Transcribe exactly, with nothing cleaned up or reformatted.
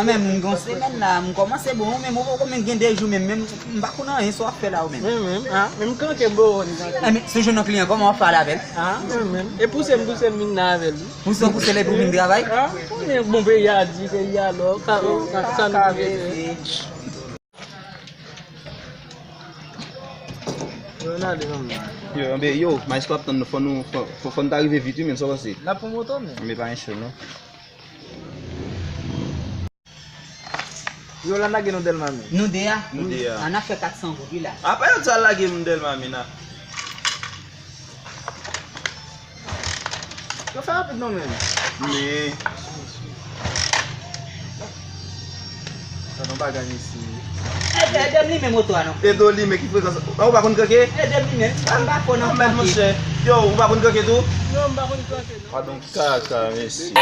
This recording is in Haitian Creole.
Menm m gen yon semèn la, m kòmanse bon, ou menm ou poko menm gen de jou menm, menm m pa konn anyen sa w ap fè la ou menm. Mwen menm, ah, menm kanke m poko konn kanke. Eh, men, si w jwenn yon kliyan, kòman w ap pale avè l? Ah, mwen menm. E pouse m, pouse m vin la avè l, wi. Pouse w pouse l epi w vin travay? Ah, konnen bon peyi a di, peyi a lò, ka, ka, sa nou vle. Yo, n ale, manman. Yo, anben, yo, maestro ap tann nou, fò nou, fò, fò, fò n ta rive vit, wi, men sa w panse? N ap pran moto, men. Men pa gen cho, non. Yo, la n lage nou Dèlma, men. Nou de a? Nou de a. A, n ap fè kat san goud, wi, la. Apa yo di al lage m Dèlma, men, a? Yo fè rapid non, men. Men. Sa nan bagay mesye. Ede, ede m limen moto a non. Ede w limen ki frekans? Ou pa konn kanke? Ede m limen. M pa fò nan kanke. Mèt monchè. Yo, ou pa konn kanke tou? Non, m pa konn kanke non. Padon kaka mesye.